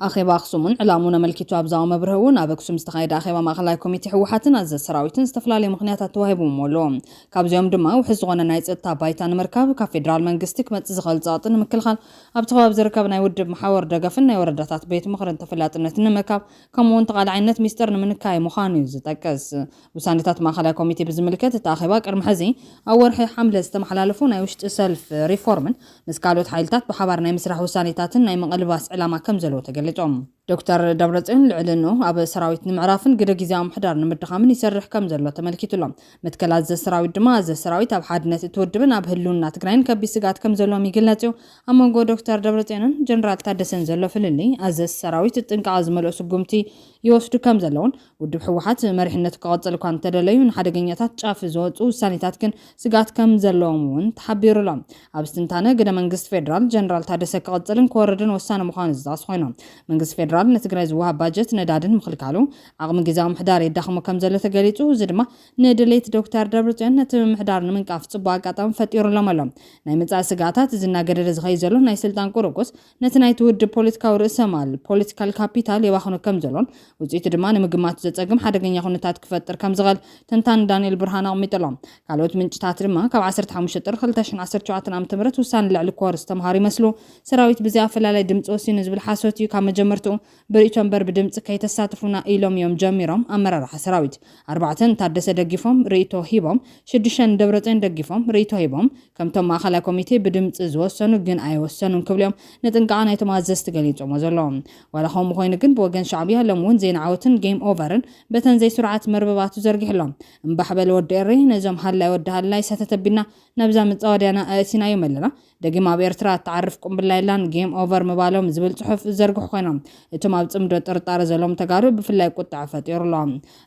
ኣኼባ ኣኽሱምን ዕላምኡን ኣመልኪቱ ኣብ ዝሃቦ መብርሂ እውን ኣብ ኣክሱም ዝተኻየደ ኣኼባ ማእኸላይ ኮሚቴ ህወሓትን ኣዘዝ ሰራዊትን ዝተፈላለዩ ምኽንያታት ተዋሂቦም ኣሎ። ካብዚኦም ድማ ውሕስ ዝኾነ ናይ ጸጥታ ባይታ ንምርካብ ካብ ፌደራል መንግስቲ ክመጽእ ዝኽእል ጸቕጢ ንምክልኻል ኣብቲ ከባቢ ዝርከብ ናይ ውድብ መሓወር ደገፍን ናይ ወረዳታት ቤት ምኽርን ተፈላጥነትን ንምርካብ ከምኡ እውን ተቓላዓይነት ሚስጥር ንምንካይ ምዃኑ እዩ ዝጠቅስ። ውሳኔታት ማእኸላይ ኮሚቴ ብዝምልከት እቲ ኣኼባ ቅድሚ ሕዚ ኣብ ወርሒ ሓምለ ዝተመሓላለፉ ናይ ውሽጢ ሰልፍ ሪፎርምን ምስ ካልኦት ሓይልታት ብሓባር ናይ ምስራሕ ውሳኔታትን ናይ ምቕልባስ ዕላማ ከም ዘለዎ ተገሊጾም። ዶክተር ደብረጽዮን ልዕልንኡ ኣብ ሰራዊት ንምዕራፍን ግደ ግዜያዊ ምሕዳር ንምድኻምን ይሰርሕ ከም ዘሎ ተመልኪቱ ኣሎ። መትከል ኣዘዝ ሰራዊት ድማ ኣዘዝ ሰራዊት ኣብ ሓድነት እቲ ውድብን ኣብ ህልውና ትግራይን ከቢድ ስግኣት ከም ዘለዎም ይግለጽ እዩ። ኣብ መንጎ ዶክተር ደብረጽዮንን ጀነራል ታደሰን ዘሎ ፍልልይ ኣዘዝ ሰራዊት ጥንቃቐ ዝመልኦ ስጉምቲ ይወስዱ ከም ዘለውን ውድብ ህወሓት መሪሕነቱ ክቐጽል እኳ እንተደለዩ ንሓደገኛታት ጫፍ ዝወፁ ውሳኔታት ግን ስግኣት ከም ዘለዎም እውን ተሓቢሩ ኣሎ። ኣብ ትንታነ ግደ መንግስቲ ፌደራል ጀነራል ታደሰ ክቐጽልን ክወርድን ወሳኒ ምዃኑ ዝጠቕሱ ኮይኖም መንግስቲ ፌደራል ንትግራይ ዝወሃብ ባጀት ነዳድን ምኽልካሉ ዓቕሚ ግዜያዊ ምሕዳር የዳኽሞ ከም ዘሎ ተገሊጹ። እዚ ድማ ንድሌት ዶክተር ደብረጽዮን ነቲ ምምሕዳር ንምንቃፍ ጽቡቕ ኣጋጣሚ ፈጢሩሎም ኣሎ። ናይ መጻኢ ስግኣታት እዚ እናገደደ ዝኸይድ ዘሎ ናይ ስልጣን ቁርቁስ ነቲ ናይቲ ውድብ ፖለቲካዊ ርእሰ ማል ፖለቲካል ካፒታል የባኽኖ ከም ዘሎን ውፅኢቱ ድማ ንምግማቱ ዘጸግም ሓደገኛ ኩነታት ክፈጥር ከም ዝኽእል ተንታኒ ዳንኤል ብርሃን ኣቕሚጡ ኣሎ። ካልኦት ምንጭታት ድማ ካብ ዓሰርተ ሓሙሽተ ጥሪ ክልተ ሽሕን ዓሰርተ ሸውዓተን ዓመተ ምህረት ውሳነ ልዕሊ ኮር ዝተምሃሩ ይመስሉ። ሰራዊት ብዘይ ኣፈላላይ ድምፂ ወሲኑ ዝብል ሓሶት እዩ። ካብ መጀመርትኡ ብርእይቶ እምበር ብድምፂ ከይተሳትፉና ኢሎም እዮም ጀሚሮም። ኣመራርሓ ሰራዊት ኣርባዕተ ንታደሰ ደግፎም ርእይቶ ሂቦም፣ ሽዱሽተ ንደብረፅዮን ደጊፎም ርእይቶ ሂቦም፣ ከምቶም ማእኸላይ ኮሚቴ ብድምፂ ዝወሰኑ ግን ኣይወሰኑን ክብሉ እዮም ንጥንቃቐ ናይቶም ኣዘዝቲ ገሊፆሞ ዘለዉ። ዋላ ከምኡ ኮይኑ ግን ብወገን ሻዕብያ ሎም እውን ዜና ዓወትን ጌም ኦቨርን በተን ዘይስሩዓት መርበባቱ ዘርጊሕሎም። እምባሕ በል ወዲ ኤረይ፣ ነዞም ሃላይ ወዲ ሃላይ ሰተት ኣቢልና ናብዛ መፃወድያና ኣእቲናዮም ኣለና። ደጊም ኣብ ኤርትራ እትዓርፍ ቁምብላ የላን፣ ጌም ኦቨር ምባሎም ዝብል ጽሑፍ ዝዘርግሑ ኮይኖም፣ እቶም ኣብ ጽምዶ ጥርጣረ ዘለዎም ተጋሩ ብፍላይ ቁጥዐ ፈጢሩ ኣሎ።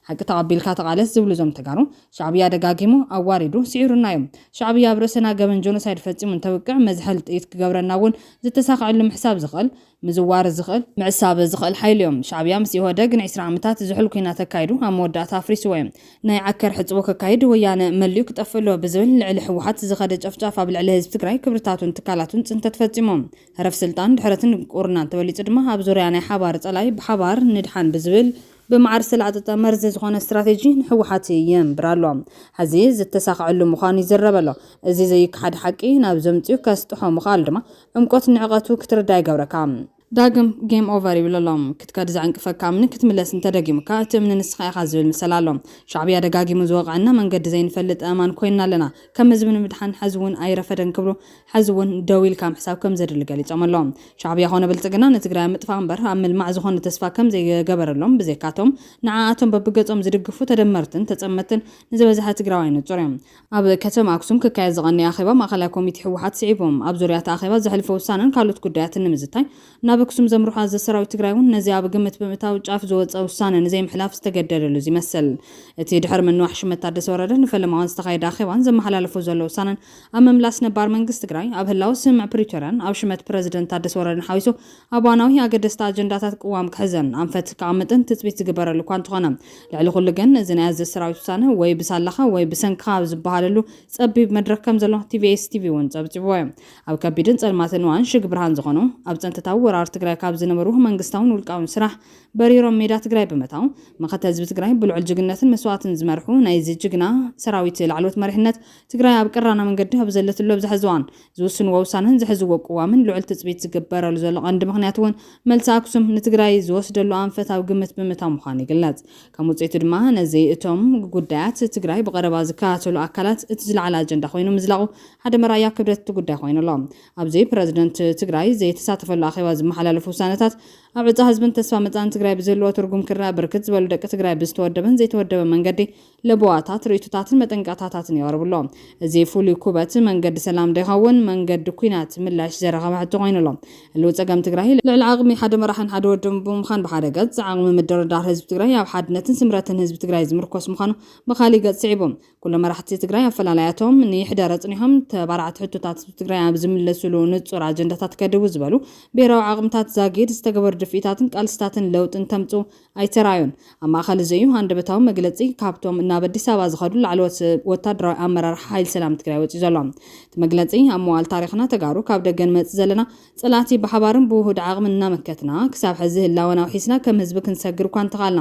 ሓቂ ተቐቢልካ ተቓለስ ዝብሉ እዞም ተጋሩ፣ ሻዕብያ ደጋጊሙ ኣዋሪዱ ስዒሩና እዩ። ሻዕብያ ኣብ ርእስና ገበን ጆኖሳይድ ፈጺሙ እንተብቅዕ መዝሐል ጥይት ክገብረና እውን ዝተሳኽዐሉ ምሕሳብ ዝኽእል፣ ምዝዋር ዝኽእል፣ ምዕሳብ ዝኽእል ሓይሊ እዮም። ሻዕብያ ምስ ኢህወደግ ንዒስራ ዓመታት ዝሑል ኲናት ኣካይዱ ኣብ መወዳእታ ኣፍሪስዎ እዩ። ናይ ዓከር ሕጽቦ ከካይድ ወያነ መሊኡ ክጠፍእ ኣለዎ ብዝብል ልዕሊ ህወሓት ዝኸደ ጨፍጫፍ ኣብ ልዕሊ ህዝቢ ትግራይ ክብርታቱን ትካላቱን ጽንተት ፈጺሞም። ህረፍ ስልጣን ድሕረትን ድንቁርናን ተበሊጹ ድማ ኣብ ዙርያ ናይ ሓባር ጸላኢ ብሓባር ንድሓን ብዝብል ብመዓር ዝተላዕጠጠ መርዚ ዝኾነ ስትራቴጂ ንህወሓት የንብር ኣሎ። ሕዚ ዝተሳኽዐሉ ምዃኑ ይዝረብ ኣሎ። እዚ ዘይከሓድ ሓቂ ናብ ዘምጽኡ ከስጥሖ ምኽኣሉ ድማ ዕምቆት ንዕቐቱ ክትርዳ ይገብረካ። ዳግም ጌም ኦቨር ይብለሎም። ክትከድ ዘዕንቅፈካ እምኒ ክትምለስ እንተደጊሙካ እቲ እምኒ ንስኻ ኢኻ ዝብል ምሰል ኣሎ። ሻዕብያ ደጋጊሙ ዝወቕዐና መንገዲ ዘይንፈልጥ ኣእማን ኮይንና ኣለና። ከም ህዝቢ ንምድሓን ሕዚ እውን ኣይረፈደን ክብሉ ሕዚ እውን ደው ኢልካ ምሕሳብ ከም ዘድሊ ገሊጾም ኣለዉ። ሻዕብያ ኮነ ብልጽግና ንትግራይ ኣብ ምጥፋእ እምበር ኣብ ምልማዕ ዝኾነ ተስፋ ከም ዘይገበረሎም ብዘይካቶም ንዓኣቶም በብገጾም ዝድግፉ ተደመርትን ተጸመትን ንዝበዝሐ ትግራዋይ ንጹር እዮም። ኣብ ከተማ ኣክሱም ክካየድ ዝቐነየ ኣኼባ ማእኸላይ ኮሚቴ ህወሓት ስዒቦም ኣብ ዙርያ እቲ ኣኼባ ዘሕልፎ ውሳነን ካልኦት ጉዳያትን ንምዝታይ ናብ ኣክሱም ዘምርሑ ኣዘዝ ሰራዊት ትግራይ እውን ነዚ ኣብ ግምት ብምእታው ጫፍ ዝወፀ ውሳነ ንዘይምሕላፍ ዝተገደደሉ ዝመስል። እቲ ድሕሪ ምንዋሕ ሽመት ታደሰ ወረደ ንፈለማ እዋን ዝተኻየደ ኣኼባን ዘመሓላለፎ ዘሎ ውሳነን ኣብ ምምላስ ነባር መንግስቲ ትግራይ ኣብ ህላወ ስምምዕ ፕሪቶርያን ኣብ ሽመት ፕረዚደንት ታደሰ ወረደን ሓዊሱ ኣብ እዋናዊ ኣገደስቲ ኣጀንዳታት ቅዋም ክሕዘን ኣንፈት ክኣምጥን ትፅቢት ዝግበረሉ እኳ እንተኾነ ልዕሊ ኩሉ ግን እዚ ናይ ኣዘዝ ሰራዊት ውሳነ ወይ ብሳላኻ ወይ ብሰንክኻ ኣብ ዝበሃለሉ ጸቢብ መድረኽ ከም ዘሎ ቲቪኤስ ቲቪ እውን ጸብጺብዎ እዩ። ኣብ ከቢድን ጸልማትን እዋን ሽግ ብርሃን ዝኾኑ ኣብ ጸንተታዊ ወራር ትግራይ ካብ ዝነበሩ መንግስታውን ውልቃውን ስራሕ በሪሮም ሜዳ ትግራይ ብምእታው መኸተ ህዝቢ ትግራይ ብልዑል ጅግነትን መስዋእትን ዝመርሑ ናይዚ ጅግና ሰራዊት ላዕለዎት መሪሕነት ትግራይ ኣብ ቅራና መንገዲ ኣብ ዘለትሉ ኣብዚ ሕዚ እዋን ዝውስንዎ ውሳነን ዝሕዝዎ ቅዋምን ልዑል ትጽቢት ዝግበረሉ ዘሎ ቀንዲ ምኽንያት እውን መልሲ ኣክሱም ንትግራይ ዝወስደሉ ኣንፈት ኣብ ግምት ብምእታው ምዃኑ ይግለጽ። ከም ውፅኢቱ ድማ ነዚ እቶም ጉዳያት ትግራይ ብቐረባ ዝከታተሉ ኣካላት እቲ ዝለዓለ ኣጀንዳ ኮይኑ ምዝላቑ ሓደ መርኣያ ክብደት እቲ ጉዳይ ኮይኑ ኣሎ። ኣብዚ ፕረዚደንት ትግራይ ዘይተሳተፈሉ ኣኼባ ዝመሓላለፉ ውሳነታት ኣብ ዕፃ ህዝብን ተስፋ መፃን ትግራይ ብዝህልዎ ትርጉም ክረኣ ብርክት ዝበሉ ደቂ ትግራይ ብዝተወደበን ዘይተወደበ መንገዲ ለበዋታት፣ ርእይቶታትን መጠንቀቕታታትን የቕርቡ ኣለዉ። እዚ ፍሉይ ኩበት መንገዲ ሰላም ዶ ይኸውን መንገዲ ኲናት ምላሽ ዘረኸበ ሕቶ ኮይኑ ኣሎ። ህልው ፀገም ትግራይ ልዕሊ ዓቕሚ ሓደ መራሕን ሓደ ወድን ብምዃን ብሓደ ገፅ ዓቕሚ ምድርዳር ህዝቢ ትግራይ ኣብ ሓድነትን ስምረትን ህዝቢ ትግራይ ዝምርኮስ ምዃኑ ብኻሊእ ገፅ ስዒቡ። ኩሎም መራሕቲ ትግራይ ኣፈላላያቶም ንይሕደር ኣፅኒሖም ተባራዕቲ ሕቶታት ህዝቢ ትግራይ ኣብ ዝምለስሉ ንፁር ኣጀንዳታት ከድቡ ዝበሉ ብሄራዊ ዓቕምታት ዛጊድ ዝተገበሩ ድፍኢታትን ቃልስታትን ለውጥን ተምፁ ኣይተራዩን። ኣብ ማእኸል እዚ እዩ ሃንደበታዊ መግለፂ ካብቶም ናብ ኣዲስ ኣበባ ዝኸዱ ላዕለዎት ወታደራዊ ኣመራርሓ ሓይሊ ሰላም ትግራይ ወፂኡ ዘሎ። እቲ መግለፂ ኣብ መዋል ታሪኽና ተጋሩ ካብ ደገ ንመፅእ ዘለና ፀላእቲ ብሓባርን ብውሁድ ዓቕምን እናመከትና ክሳብ ሕዚ ህላወና ውሒስና ከም ህዝቢ ክንሰግር እኳ እንተኻልና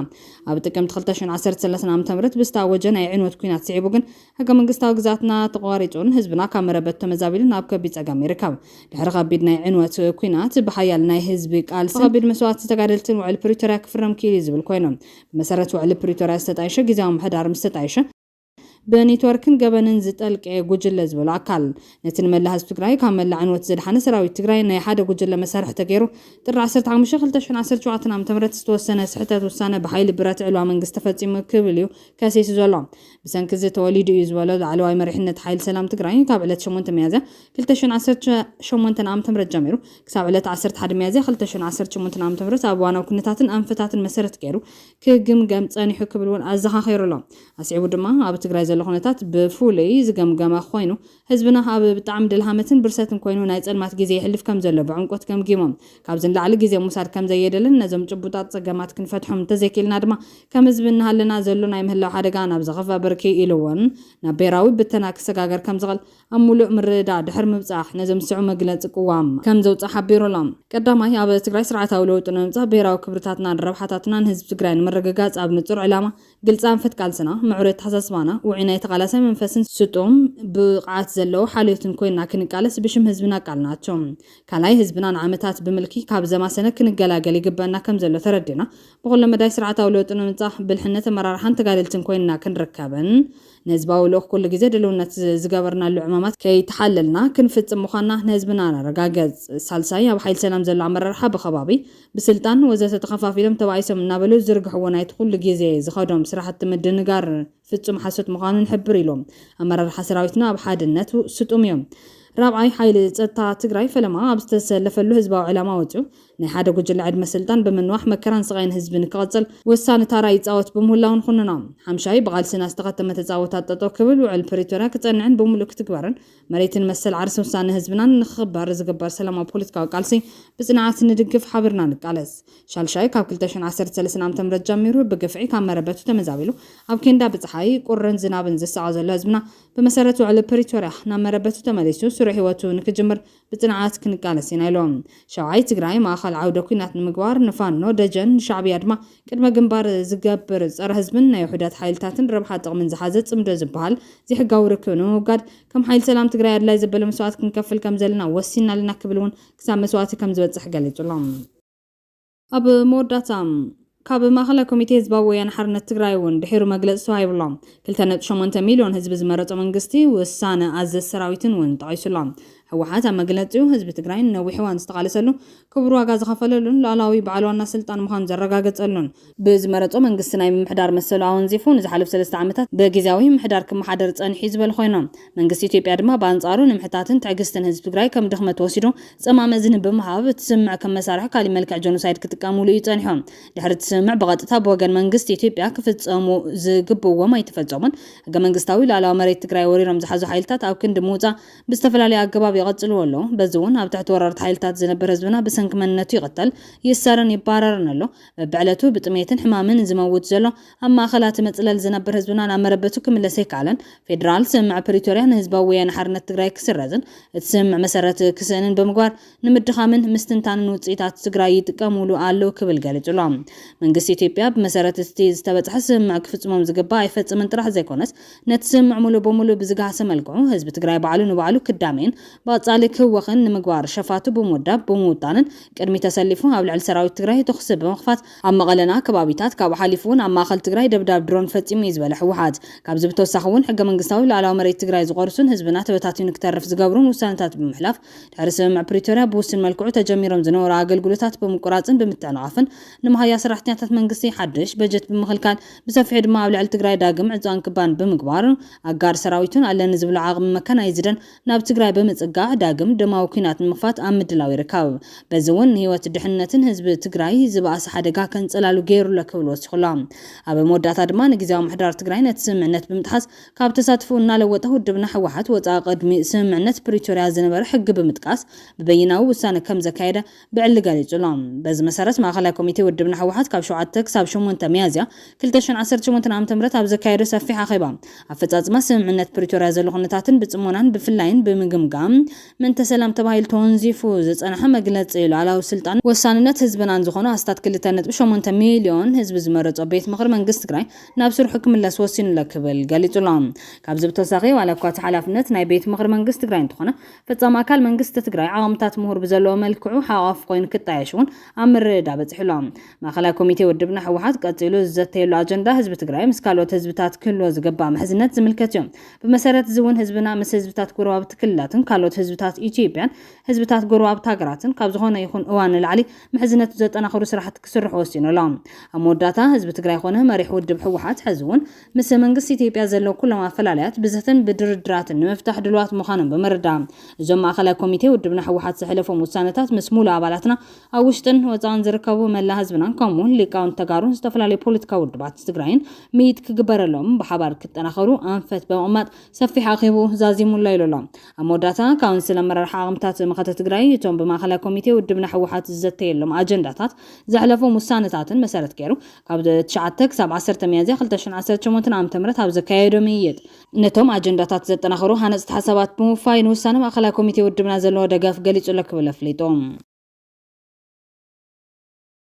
ኣብ ጥቅምቲ ክልተ ሽሕን ዓሰርተ ሰለስተ ዓመተ ምህረት ብዝተኣወጀ ናይ ዕንወት ኲናት ስዒቡ ግን ሕገ መንግስታዊ ግዛትና ተቋሪፁን ህዝብና ካብ መረበት ተመዛቢሉ ናብ ከቢድ ፀገም ይርከብ። ድሕሪ ከቢድ ናይ ዕንወት ኲናት ብሓያል ናይ ህዝቢ ቃልሲ ከቢድ መስዋእቲ ተጋደልትን ውዕል ፕሪቶርያ ክፍረም ክኢሉ እዩ ዝብል ኮይኑ ብመሰረት ውዕል ፕሪቶርያ ዝተጣየሸ ግዜያዊ ምሕዳር ምስ ተጣየሸ ብኔትወርክን ገበንን ዝጠልቀ ጉጅለ ዝበሉ ኣካል ነቲ ንመላእ ህዝቢ ትግራይ ካብ መላእ ዕንወት ዘድሓነ ሰራዊት ትግራይ ናይ ሓደ ጉጅለ መሳርሒ ተገይሩ ጥሪ ዓሰርተ ሓሙሽተ ክልተ ሽሕን ዓሰርተ ሸውዓተን ዓመተ ምህረት ዝተወሰነ ስሕተት ውሳነ ብሓይሊ ብረት ዕልዋ መንግስቲ ተፈፂሙ ክብል እዩ ከሲሱ ዘሎ። ብሰንኪ እዚ ተወሊዱ እዩ ዝበሎ ላዕለዋይ መሪሕነት ሓይሊ ሰላም ትግራይ ካብ ዕለት ሸሞንተ ሚያዝያ ክልተ ሽሕን ዓሰርተ ሸሞንተ ዓመተ ምህረት ጀሚሩ ክሳብ ዕለት ዓሰርተ ሓደ ሚያዝያ ክልተ ሽሕን ዓሰርተ ሸሞንተ ዓመተ ምህረት ኣብ እዋናዊ ኩነታትን ኣንፈታትን መሰረት ገይሩ ክግምገም ፀኒሑ ክብል እውን ኣዘኻኺሩ ኣሎ። ኣስዒቡ ድማ ኣብ ትግራይ ዘሎ ኩነታት ብፍሉይ ዝገምገመ ኮይኑ ህዝብና ኣብ ብጣዕሚ ድልሃመትን ብርሰትን ኮይኑ ናይ ፀልማት ግዜ የሕልፍ ከም ዘሎ ብዕምቆት ገምጊሞም። ካብዚ ንላዕሊ ግዜ ምውሳድ ከም ዘየደልን ነዞም ጭቡጣት ፀገማት ክንፈትሖም እንተዘይክኢልና ድማ ከም ህዝቢ እናሃለና ዘሎ ናይ ምህላው ሓደጋ ናብ ዝኸፍአ ብርኪ ኢሉ እውን ናብ ብሄራዊ ብተና ክሰጋገር ከም ዝኽእል ኣብ ሙሉእ ምርድዳእ ድሕሪ ምብፃሕ ነዚ ምስዑ መግለፂ ቅዋም ከም ዘውፅእ ሓቢሩ ኣሎ። ቀዳማይ ኣብ ትግራይ ስርዓታዊ ለውጢ ንምምፃእ ብሄራዊ ክብርታትናን ረብሓታትናን ህዝቢ ትግራይ ንምርግጋፅ ኣብ ንፁር ዕላማ ግልፂ ኣንፈት ቃልስና፣ ምዕሩይ ኣተሓሳስባና፣ ውዑይ ናይ ተቓላሳይ መንፈስን ስጡም ብቕዓት ዘለዎ ሓልዮትን ኮይንና ክንቃለስ ብሽም ህዝብና ቃል ናቸው። ካልኣይ ህዝብና ንዓመታት ብምልኪ ካብ ዘማሰነ ክንገላገል ይግበአና ከም ዘሎ ተረዲና ብኩሎ መዳይ ስርዓታዊ ለውጢ ንምምፃእ ብልሕነት ኣመራርሓን ተጋደልትን ኮይንና ክንርከብን ንህዝባዊ ልኡኽ ኩሉ ግዜ ድልውነት ዝገበርናሉ ዕማማት ከይተሓለልና ክንፍፅም ምዃንና ንህዝብና ነረጋገፅ። ሳልሳይ ኣብ ሓይሊ ሰላም ዘሎ ኣመራርሓ ብኸባቢ ብስልጣን ወዘተ ተኸፋፊሎም ተባኢሶም እናበሉ ዝርግሕዎ ናይቲ ኩሉ ግዜ ዝኸዶም ስራሕቲ ምድንጋር ፍጹም ሓሶት ምዃኑ ንሕብር ኢሎም። ኣመራርሓ ሰራዊትና ኣብ ሓድነት ስጡም እዮም። ራብዓይ ሓይሊ ጸጥታ ትግራይ ፈለማ ኣብ ዝተሰለፈሉ ህዝባዊ ዕላማ ወጺኡ ናይ ሓደ ጉጅለ ዕድመ ስልጣን ብምንዋሕ መከራን ስቓይን ህዝቢ ንክቐጽል ወሳኒ ታራ ይጻወት ብምህላው ንኹንኖ። ሓምሻይ ብቓልስና ዝተኸተመ ተጻወታት ጠጠው ክብል ውዕል ፕሪቶርያ ክጸንዕን ብምሉእ ክትግበርን መሬትን መሰል ዓርሲ ውሳነ ህዝብናን ንክኽበር ዝግበር ሰላማዊ ፖለቲካዊ ቃልሲ ብጽንዓት ንድግፍ ሓቢርና ንቃለስ። ሻልሻይ ካብ ክልተ ሽሕን ዓሰርተ ሰለስተ ዓመተ ምህረት ጀሚሩ ብግፍዒ ካብ መረበቱ ተመዛቢሉ ኣብ ኬንዳ ብፀሓይ ቁርን ዝናብን ዝሳቐ ዘሎ ህዝብና ብመሰረት ውዕሊ ፕሪቶርያ ናብ መረበቱ ተመሊሱ ስሩዕ ህይወቱ ንክጅምር ብፅንዓት ክንቃለስ ኢና ኢሎም። ሻውዓይ ትግራይ ማእኸል ዓውደ ኲናት ንምግባር ንፋኖ ደጀን ንሻዕብያ ድማ ቅድመ ግንባር ዝገብር ፀረ ህዝብን ናይ ውሑዳት ሓይልታትን ረብሓ ጥቕምን ዝሓዘ ፅምዶ ዝበሃል ዘይሕጋዊ ርክብ ንምውጋድ ከም ሓይሊ ሰላም ትግራይ ኣድላይ ዘበለ መስዋእቲ ክንከፍል ከም ዘለና ወሲና ኣለና ክብል እውን ክሳብ መስዋእቲ ከም ዝበፅሕ ገሊፁ ኣሎ። ኣብ መወዳእታ ካብ ማእኸላይ ኮሚቴ ህዝባዊ ወያነ ሓርነት ትግራይ እውን ድሒሩ መግለፂ ተዋሂብሎም። ክልተ ነጥቢ ሸሞንተ ሚልዮን ህዝቢ ዝመረፆ መንግስቲ ውሳነ ኣዘዝ ሰራዊትን እውን ጠቒሱሎም። ህወሓት ኣብ መግለፂኡ ህዝቢ ትግራይ ንነዊሕ እዋን ዝተቓለሰሉ ክቡር ዋጋ ዝኸፈለሉን ሉዓላዊ በዓል ዋና ስልጣን ምዃኑ ዘረጋገፀሉን ብዝመረፆ መንግስቲ ናይ ምምሕዳር መሰሉ ኣወንዚፉ ንዝሓለፉ ሰለስተ ዓመታት ብግዜያዊ ምምሕዳር ክመሓደር ፀኒሑ እዩ ዝበሉ ኮይኖም መንግስቲ ኢትዮጵያ ድማ ብኣንፃሩ ንምሕታትን ትዕግስትን ህዝቢ ትግራይ ከም ድኽመት ወሲዱ ፀማም እዝኒ ብምሃብ እቲ ስምምዕ ከም መሳርሒ ካሊእ መልክዕ ጀኖሳይድ ክጥቀሙሉ እዩ ፀኒሖም። ድሕሪ እቲ ስምምዕ ብቐጥታ ብወገን መንግስቲ ኢትዮጵያ ክፍፀሙ ዝግብዎም ኣይተፈፀሙን። ህገ መንግስታዊ ሉዓላዊ መሬት ትግራይ ወሪሮም ዝሓዙ ሓይልታት ኣብ ክንዲ ምውፃእ ብዝተፈላለየ ኣገባብ ይቐፅልዎ ኣለዉ። በዚ እውን ኣብ ትሕቲ ወረርቲ ሓይልታት ዝነብር ህዝብና ብሰንኪ መንነቱ ይቕተል፣ ይእሰርን ይባረርን ኣሎ። በብዕለቱ ብጥሜትን ሕማምን ዝመውት ዘሎ ኣብ ማእኸላት መፅለል ዝነብር ህዝብና ናብ መረበቱ ክምለስ ኣይከኣለን። ፌዴራል ስምምዕ ፕሪቶርያ ንህዝባዊ ወያነ ሓርነት ትግራይ ክስረዝን እቲ ስምምዕ መሰረት ክስእንን ብምግባር ንምድኻምን ምስትንታንን ውፅኢታት ትግራይ ይጥቀሙሉ ኣለዉ ክብል ገሊፁ ኣሎ። መንግስቲ ኢትዮጵያ ብመሰረት እቲ ዝተበፅሐ ስምምዕ ክፍፅሞም ዝግባእ ኣይፈፅምን ጥራሕ ዘይኮነስ፣ ነቲ ስምምዕ ሙሉእ ብሙሉእ ብዝገሃሰ መልክዑ ህዝቢ ትግራይ ባዕሉ ንባዕሉ ክዳመይን ብቐፃሊ ክህወኽን ንምግባር ሸፋቱ ብምውዳብ ብምውጣንን ቅድሚ ተሰሊፉ ኣብ ልዕሊ ሰራዊት ትግራይ ተኹሲ ብምኽፋት ኣብ መቐለና ከባቢታት ካብኡ ሓሊፉ እውን ኣብ ማእኸል ትግራይ ደብዳብ ድሮን ፈፂሙ እዩ ዝበለ ህወሓት። ካብዚ ብተወሳኺ እውን ሕገ መንግስታዊ ሉዓላዊ መሬት ትግራይ ዝቆርሱን ህዝብና ተበታቲኑ ክተርፍ ዝገብሩን ውሳነታት ብምሕላፍ ድሕሪ ስምምዕ ፕሪቶርያ ብውሱን መልክዑ ተጀሚሮም ዝነበሩ ኣገልግሎታት ብምቁራፅን ብምትዕንቓፍን ንመሃያ ሰራሕተኛታት መንግስቲ ሓድሽ በጀት ብምኽልካል ብሰፊሑ ድማ ኣብ ልዕሊ ትግራይ ዳግም ዕፅዋን ክባን ብምግባር ኣጋር ሰራዊቱን ኣለኒ ዝብሎ ዓቕሚ መካናይዝደን ናብ ትግራይ ብምፅጋዕ ዳግም ደማዊ ኲናት ንምኽፋት ኣብ ምድላው ይርከብ። በዚ እውን ንህይወት ድሕንነትን ህዝቢ ትግራይ ዝበኣሰ ሓደጋ ከንፀላሉ ገይሩሎ ክብል ወሲኹሎ። ኣብ መወዳእታ ድማ ንግዜያዊ ምሕዳር ትግራይ ነቲ ስምምዕነት ብምጥሓስ ካብ ተሳትፎ እናለወጠ ውድብና ህወሓት ወፃኢ ቅድሚ ስምምዕነት ፕሪቶርያ ዝነበረ ሕጊ ብምጥቃስ ብበይናዊ ውሳነ ከም ዘካየደ ብዕሊ ገሊጹ ኣሎ። በዚ መሰረት ማእኸላይ ኮሚቴ ውድብና ህወሓት ካብ ሸውዓተ ክሳብ ሸሞንተ ሚያዝያ ክልተ ሽሕን ዓሰርተ ሸሞንተን ዓመተ ምህረት ኣብ ዘካየዶ ሰፊሕ ኣኼባ ኣፈጻጽማ ስምምዕነት ፕሪቶርያ ዘሎ ኩነታትን ብጽሞናን ብፍላይን ብምግምጋም ምእንተ ሰላም ተባሂሉ ተወንዚፉ ዝጸንሐ መግለጺ ሉዓላዊ ስልጣን ወሳንነት ህዝብናን ዝኾኑ ኣስታት ክልተ ነጥቢ ሸሞንተ ሚልዮን ህዝቢ ዝመረጾ ቤት ምኽሪ መንግስቲ ትግራይ ናብ ስርሑ ክምለስ ወሲኑ ኣሎ ክብል ገሊጹ ኣሎ። ካብዚ ብተወሳኺ ዋላ እኳ እቲ ሓላፍነት ናይ ቤት ምኽሪ መንግስቲ ትግራይ እንተኾነ ፈጻሚ ኣካል መንግስቲ ትግራይ ዓቕምታት ምሁር ብዘለዎ መልክዑ ሓቋፍ ኮይኑ ክጣየሽ እውን ኣብ ምርድዳእ በጺሑ ኣሎ። ማእኸላይ ኮሚቴ ውድብና ህወሓት ቀጺሉ ዝዘተየሉ ኣጀንዳ ህዝቢ ትግራይ ምስ ካልኦት ህዝብታት ክህልዎ ዝግባእ ምሕዝነት ዝምልከት እዩ። ብመሰረት እዚ እውን ህዝብና ምስ ህዝብታት ጎረባብቲ ክልላትን ካልኦት ህዝብታት ኢትዮጵያን ህዝብታት ጎረባብቲ ሃገራትን ካብ ዝኾነ ይኹን እዋን ንላዕሊ ምሕዝነቱ ዘጠናኽሩ ስራሕቲ ክስርሑ ወሲኑ ኣሎ። ኣብ መወዳእታ ህዝቢ ትግራይ ኮነ መሪሕ ውድብ ህወሓት ሕዚ እውን ምስ መንግስቲ ኢትዮጵያ ዘለዉ ኩሎም ኣፈላላያት ብዘተን ብድርድራትን ንምፍታሕ ድልዋት ምዃኖም ብምርዳእ እዞም ማእኸላይ ኮሚቴ ውድብና ህወሓት ዘሕለፎም ውሳነታት ምስ ሙሉእ ኣባላትና ኣብ ውሽጥን ወፃእን ዝርከቡ መላ ህዝብናን ከምኡ እውን ሊቃውንት ተጋሩን ዝተፈላለዩ ፖለቲካዊ ውድባት ትግራይን ምይይጥ ክግበረሎም ብሓባር ክጠናኸሩ ኣንፈት ብምቕማጥ ሰፊሕ ኣኼቡ ዛዚሙሎ ኢሉ ኣሎ። ኣብ መወዳእታ ካውንስል ኣመራርሓ ዓቕምታት መኸተ ትግራይ እቶም ብማእኸላይ ኮሚቴ ውድብና ህወሓት ዝዘተየሎም ኣጀንዳታት ዘሕለፎም ውሳነታትን መሰረት ገይሩ ካብ ትሽዓተ ክሳብ ዓሰርተ ሚያዝያ ክልተ ሽሕን ዓሰርተ ሸሞንተን ዓመተ ምህረት ኣብ ዘካየዶ ምይይጥ ነቶም ኣጀንዳታት ዘጠናኸሩ ሃነፅቲ ሓሳባት ብምውፋይ ንውሳነ ማእኸላይ ኮሚቴ ውድብና ዘለዎ ደገፍ ገሊፁ ኣሎ ክብል ኣፍሊጡ።